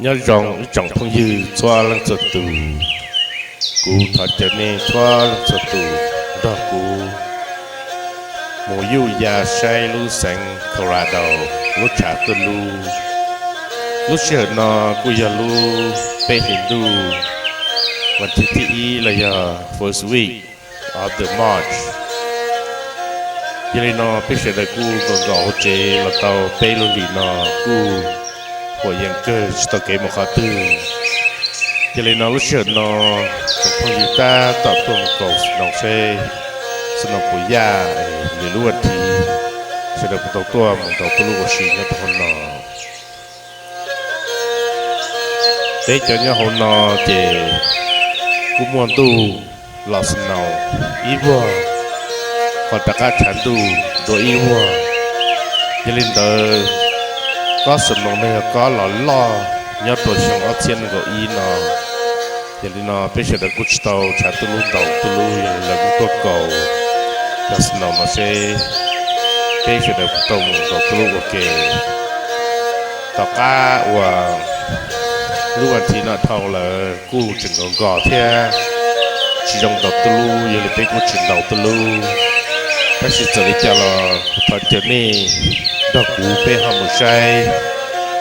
Nyob zoo ib tsoom phooj ywg txhua leej txhua tus, kuv thov caw nej txhua leej txhua tus nrog kuv mus yuj ya saib lub xeev Colorado, lub tshav tuaj lub. Lub sij hawm no kuj yog lub peb hlis ntuj, vas thib thib ib los yog first week of the March. Yog li no peb sawv daws kuj nkaum nkaum hauv tsev los tau peb lub hlis no kuj huam yees kawg tsis tau kev mus qhov twg. Yog li no lub sij hawm no tsoom phooj ywg tab tom tuaj mus kaum snow seb snow puas yaj lwm lub vas thib, sawv daws puas tau tuaj mus ntaus tuj lub ua si nyob rau hauv no. Peb cov nyob hauv no ces kuj muaj ntuj los snow ib vuag, ho rov qab tshav ntuj dua ib vuag. Yog li ntawd kob snow no yog kob los loj nyob rau xyoo ob txhiab nees nkaum ib no. Yog li no peb sawv daws kuj tsis tau tshav tuj lub ntaus tuj lub, yog li lawv kuj tuaj kaus cov snow no seb peb sawv daws puas tau mus ntaus tuj lub ua ke. Tom qab uas lub vas thib no dhau lawm kuj tseem nkaus nkos thiab tsis zoo ntaus tuj lub, yog li peb kuj tsis ntaus tuj lub. Tab sis txawm li cas los kuv thov caw nej nrog kuv peb ho mus saib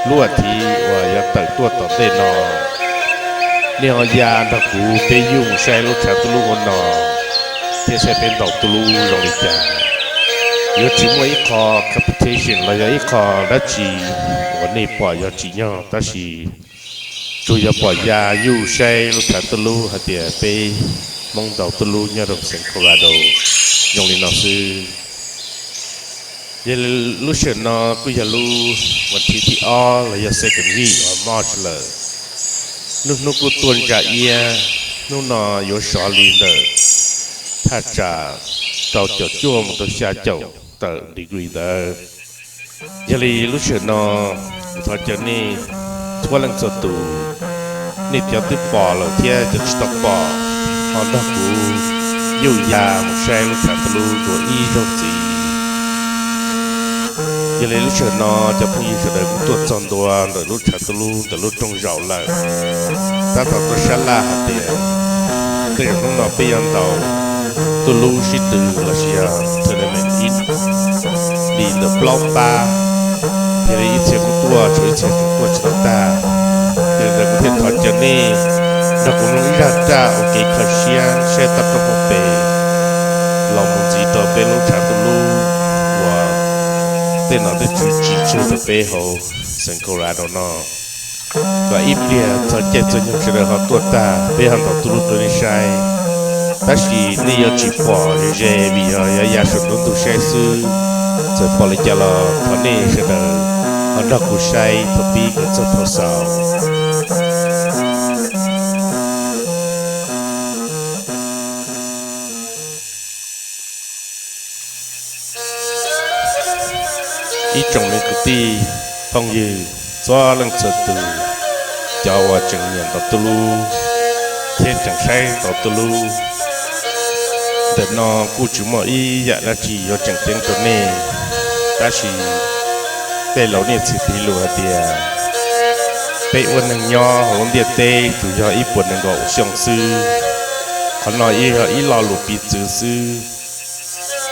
lub vas thib uas yuav tawm tuaj tom ntej no. Nej ho ya nrog kuv peb yuj mus saib lub tshav tuj lub ua no thiab saib peb ntaus tuj lub zoo li cas. Yuav tsis muaj ib qho competition los yog ib qho dab tsi uas nej pom yog tsim nyog, tab sis tsuas yog pom ya yuj saib lub tshav tuj lub hais tias peb Hmoob ntaus tuj lub nyob rau xeev Colorado zoo li no xwb. Yog li lub sij hawm no kuj yog lub vas thib thib ob los yog second week of March lawm. Lub hnub kuj tuaj ntsa iab, hnub no yuav sov li ntawm thaj tsam rau caum cuaj mus rau xya caum tawm degree ntawd. Yog li lub sij hawm no kuv thov caw nej txhua leej txhua tus, nej cov twb pom lawm thiab cov tsis tau pom, ho nrog kuv yuj ya mus saib lub tshav tuj lub dua ib zaug ntxiv. Yog li lub sij hawm no cov phooj ywg sawv daws kuj tuaj txog ntua ntawm lub tshav tuj lub ntawm lub rooj zaum lawm. Tab tom tuaj sab laj hais tias tej zaum hnub no peb yuav ntaus tuj lub sib tw lossis yog tournament ib hlis ntawm plaub pab. Yog li ib txhia kuj tuaj, tshuav ib txhia tseem tuaj tsis tau tag. Yog li ntawd kuv thiaj thov caw nej nrog kuv mloog ib zaj raj ua kev kho siab saib toj roob hauv pes los mus ntxiv rau peb lub tshav tuj lub uas tej nom tej tswv tsim tswv rau peb hauv xeev Colorado no. Kom ib pliag txog caij txog nyoog sawv daws ho tuaj tag peb ho ntaus tuj lub rau nej saib. Tab sis nej yuav tsis pom ze ze vim yog yuav ya saum nruab ntug saib xwb. Txawm pom li cas los thov nej sawv daws ho nrog kuv saib thaum pib kom txog thaum xaus. Ib tsoom me kwv tij phooj ywg txhua leej txhua tus, cov uas tseem nyiam ntaus tuj lub thiab tseem saib ntaus tuj lub, ntawm no kuj tsis muaj ib yam dab tsi yuav tseem ceeb rau nej. Tab sis tej laus niaj txhis piv lus hais tias peb ua neeg nyob hauv lub ntiaj teb tsuas yog ib puas nees nkaum xyoo xwb. Qhov no yog ib lo lus piv txwv xwb.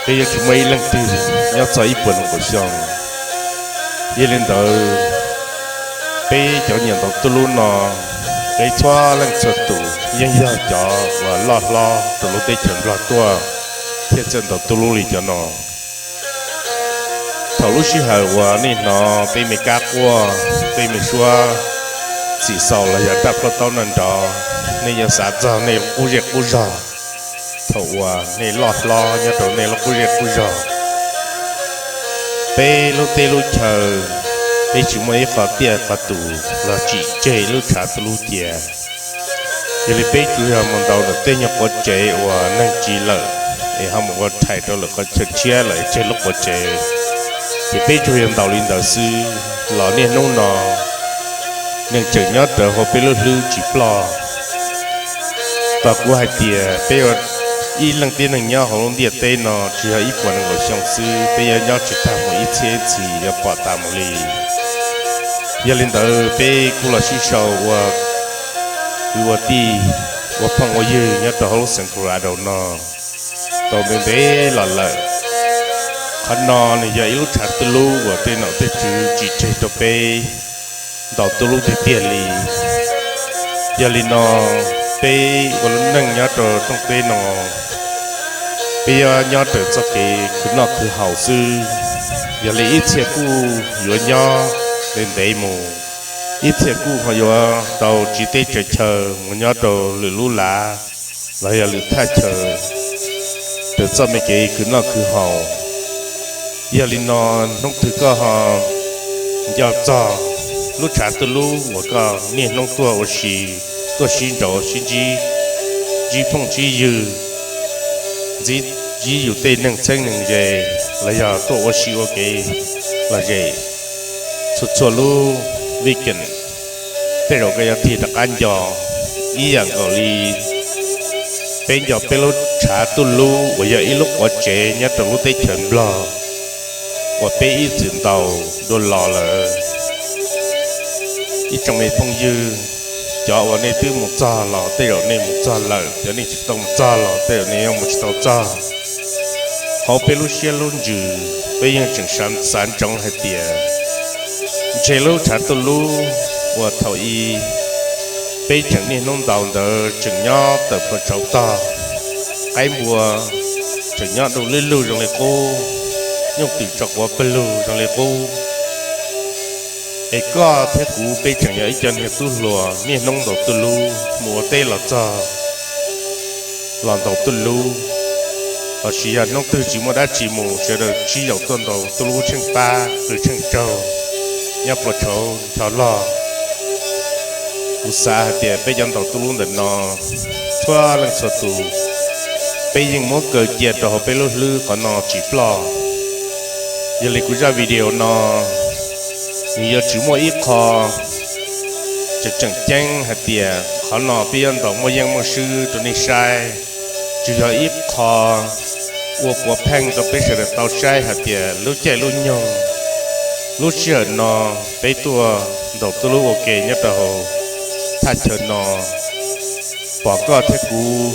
Peb yuav tsis muaj ib leej twg nyob txog ib puas nees nkaum xyoo. Yog li ntawd, peb cov nyiam ntaus tuj lub no, peb txhua leej txhua tus yeej yog cov uas loj hlob rau lub teb chaws Nplog tuaj thiaj txawj ntaus tuj lub li cov no. Thaum lub sij hawm uas nej hnov peb me kab quaj, peb me suab txim xaus los yog raj plaub taub no nrov, nej yuav xav txog nej qub zej qub zog. Thaum uas nej loj hlob nyob rau nej lub qub zej qub zog, peb lub teb lub chaw, peb tsis muaj ib qho tiaj qhov tus los tsim tseg lub tshav tuj lub cia. Yog li peb tsuas yog mus ntaus ntawm tej nyuag quav tsev uas neeg tsiv lawm, es ho mus ua rhais rau lwm qhov chaw tshiab lawm tseg lub quav tsev, ces peb tsuas yog ntaus li ntawd xwb los niaj hnub no neeg tseem nyob rawv hauv peb lub hlwb tsis ploj. Tos kuv hais tias peb ua ib leej tib neeg nyob hauv lub ntiaj teb no tsuas yog ib puas nees nkaum xyoo xwb, peb yuav nyob tsis tag mus ib txhiab ib txhis yuav pom tas mus li. Yog li ntawd peb kuj los sib sau ua kwv ua tij, ua phooj ua ywg nyob rau hauv lub xeev Colorado no tau ntev ntev los lawm. Qhov no nws yog ib lub tshav tuj lub uas tej nom tej tswv tsim tseg rau peb ntaus tuj lub tiag tiag li. Yog li no, peb ua lub neej nyob rau rooj teb no, peb yuav nyob raws txoj kev khwv noj khwv haus xwb. Yog li ib txhia kuj yuav nyob ntev ntev mus, ib txhia kuj ho yuav tau tsiv teb tsaws chaw mus nyob rau lwm lub lav los yog lwm thaj chaw raws txoj me kev khwv noj khwv haus. Yog li no, hnub twg koj ho nco txog lub tshav tuj lub uas koj niaj hnub tuaj ua si, tuaj sib nraud sib ntsib, ntsib phooj ntsib ywg, ntsib yus tej neeg txheeb neeg ze, los yog tuaj ua si ua kev lom zem txhua txhua lub weekend, tej zaum koj yuav tig rov qab nco ib yam nkaus li peb nco peb lub tshav tuj lub uas yog ib lub quav tsev nyob rau lub teb chaws Nplog uas peb ib txwm ntaus dua los lawm. Ib tsoom me phooj ywg, cov uas nej twb mus txog los tej zaum nej mus txog lawm, cov nej tsis tau mus txog los tej zaum nej yuav mus tsis tau txog. Hauv peb lub siab lub ntsws, peb yeej tseem xav ntsoov hais tias ntshe lub tshav tuj lub uas thaum i peb tseem niaj hnub ntaus ntawd tseem nyob tawm plhuav tshauv tog, qaib npua tseem nyob du lwj lug zoo li qub, nyuj twm tso quav pawg lug zoo li qub. Es koj thiab kuv peb tseem yog ib co niag tub hluas niaj hnub ntaus tuj lub mus ua teb los txog, los ntaus tuj lub, los sis yog hnub twg tsis muaj dab tsi mus sawv daws sib yaum tuaj ntaus tuj lub tsheej pab qw tsheej tsaug nyob puas tshauv ncho loj. Kuv xav hais tias peb cov ntaus tuj lub ntawm no txhua leej txhua tus, peb yeej muab kaw cia rau hauv peb lub hlwb qhov no tsis ploj. Yog li kuv zaj video no, nws yuav tsis muaj ib qho tseem tseem ceeb hais tias qhov no peb yuav ntaus muaj yeej muaj swb rau nej saib, tsuas yog ib qho ua puav pheej rau peb sawv daws tau saib hais tias lub caij lub nyoog, lub sij hawm no peb tuaj ntaus tuj lub ua ke nyob rau hauv thaj chaw no, pom koj thiab kuv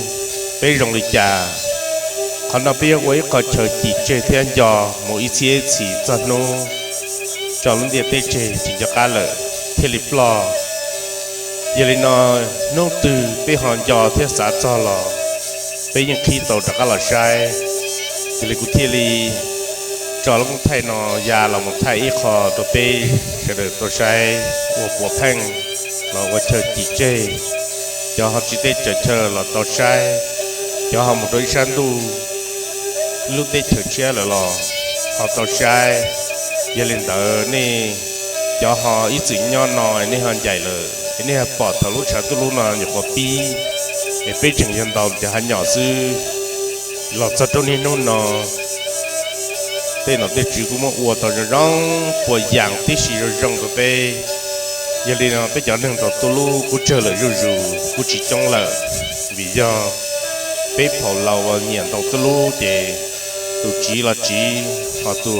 peb zoo li cas. Qhov no peb yuav ua ib qho chaw cim tseg thiab nco mus ib txhiab ib txhis txog hnub tso lub ntiaj teb tseg tsis nco qab lawm thiaj li ploj. Yog li no, hnub twg peb ho nco thiab xav txog los peb yeej qhib tau rov qab los saib. Yog li kuv thiaj li tso lub koob thaij no ya los mus thaij ib qho rau peb sawv daws tau saib ua puav pheej los ua chaw cim tseg. Cov ho tsiv teb tsaws chaw los tau saib, cov ho mus rau ib sab ntuj lub teb chaws tshiab lawm los ho tau saib. Yog li ntawd nej cov ho ib txwm nyob no nej ho ncaim lawm es nej ho pom thaum lub tshav tuj lub no nyuam qhuav pib es peb tseem yog ntaus cov hav nyom xwb. Los txog rau niaj hnub no, tej nom tej tswv kuj muab ua tau zoo zoo puas yam tib si zoo zoo rau peb. Yog li no peb cov neeg ntaus tuj lub kuj tsawg lawm zuj zus kuj tsis coob lawm, vim yog peb phaum laus uas nyiam ntaus tuj lub ces tus tsiv los tsiv, ho tus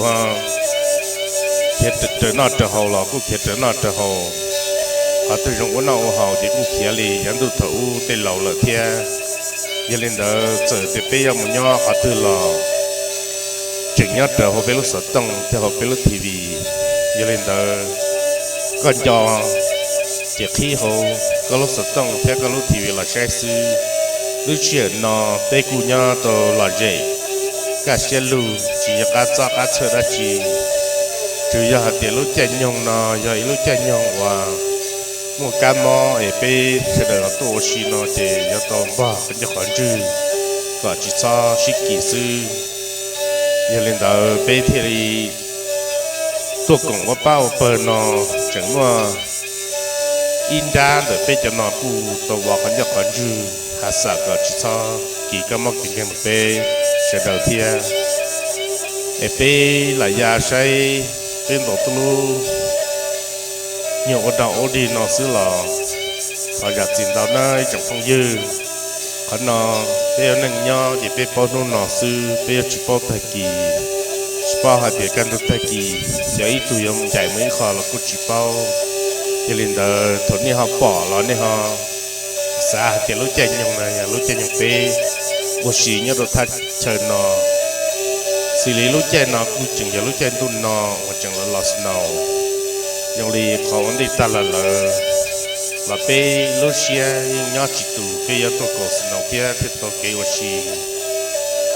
khiav raws noj raws haus los kuj khiav raws noj raws haus, qhov twg zoo ua noj ua haus ces kuj khiav li yav ntuj thaum ub tej laus lawm thiab. Yog li ntawd txawm tias peb yuav mus nyob qhov twg los tseem nyob raws hauv peb lub xov tooj thiab hauv peb lub T V. Yog li ntawd, koj nco ces qhib hauv koj lub xov tooj thiab koj lub T V los saib xwb. Lub sij hawm no peb kuj nyob tau lom zem kaj siab lug tsis nco qab txob qab txhawj dab tsi. Tsuas yog hais tias lub caij nyoog no yog ib lub caij nyoog uas muaj kab mob es peb sawv daws los tuaj ua si no ces yuav tau npog qhov ncauj qhov ntswg kom tsis txhob sib kis xwb. Yog li ntawd peb thiaj li tuaj koom ua pab ua pawg no, tseem muaj ib nrab ntawm peb cov no kuj tau vov qhov ncauj qhov ntswg hav xam kom tsis txhob kis kab mob kis nkeeg rau peb sawv daws thiab. Es peb lam ya saib peb ntaus tuj lub nyuag ua dog ua dig no xwb los thov zam txim ntau nawb ib tsoom phooj ywg. Qhov no peb ua neej nyob ces peb paub hnub no xwb, peb yuav tsis paub tag kis, tsis paub hais tias kaj ntug tag kis xyov ib tug yuav ncaim mus ib qho los kuj tsis paub. Yog li ntawd thaum nej ho pom los nej ho xav hais tias lub caij nyoog no yog lub caij nyoog peb ua si nyob rau thaj chaw no. Xws li lub caij no kuj tseem yog lub caij ntuj no uas tseem los los snow. Zoo li qhov ua ntej tag los lawm, los peb lub siab yeej nyob tsis tus, peb yuav tuaj koom snow thiab thiaj tau kev ua si.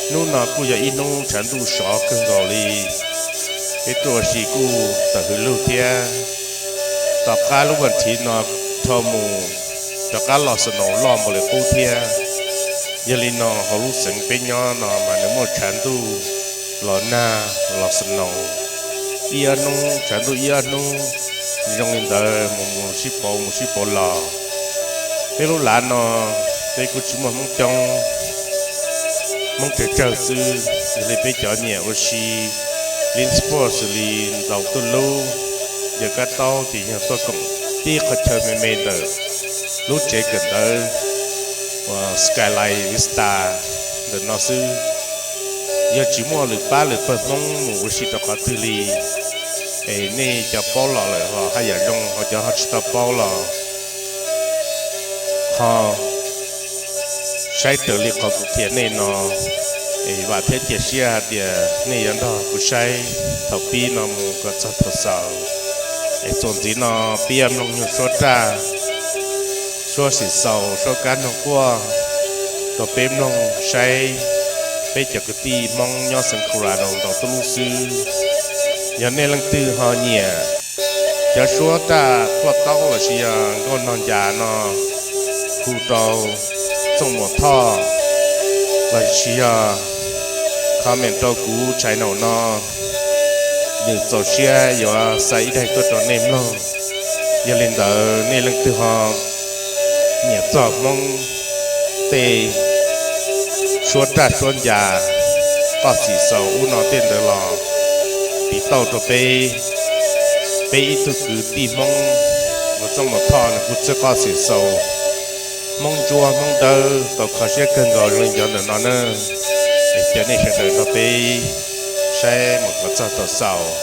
Hnub no kuj yog ib hnub tshav ntuj sov kawg nkaus li, peb tuaj ua si kuj tawm hws lug thiab. Tom qab lub vas thiv no dhau mus, rov qab los snow loj npaum li qub thiab. Yog li no hauv lub xeev peb nyob no mas nws muaj tshav ntuj los nag los snow ib ob hnub, tshav ntuj ib ob hnub, zoo li ntawd mus mus sib pauv mus sib pauv los. Peb lub lav no peb kuj tsis muaj Hmoob coob, Hmoob tsawg tsawg xwb, yog li peb cov nyiam ua si li sport xws li ntaus tuj lub, yog kab taub ces yog tuaj koom tib qhov chaw me me ntawm lub tsev kawm ntawv uas Skyline Vista ntawm no xwb. Yog tsis muaj lwm pab lwm pawg Hmoob mus ua si rau qhov twg li, es nej cov paub los lawm los haj yam zoo, ho cov ho tsis tau paub los ho saib raws li qhov kuv qhia nej no. Es vam thiab cia siab hais tias nej yuav nrog kuv saib thaum pib no mus kom txog thaum xaus. Es txuas ntxiv no peb yuav mloog nyuag suab raj, suab xim xaus, suab kab noog quaj rau peb mloog saib peb cov kwv tij Hmoob nyob xeev Colorado ntaus tuj lub xwb. Yog nej leej twg ho nyiam cov suab raj ploj taub lossis yog nkauj nog ncas no, hu rau Txooj Muas Thoj lossis yog comment rau kuv channel no, nws txaus siab yuav xa ib daim tuaj rau nej mloog. Yog li ntawd nej leej twg ho nyiam txog Hmoob tej suab raj suab ncas, qoj xim xaus ub no tej ntawd los piv tauj rau peb, peb ib tug kwv tij Hmoob uas Txooj Muas Thoj nws kuj txawj qoj xim xaus Hmoob ntsuab Hmoob dawb tau kho siab kawg nkaus zoo li cov ntawm no na. Es cia nej sawv daws nrog peb saib mus kom txog thaum xaus.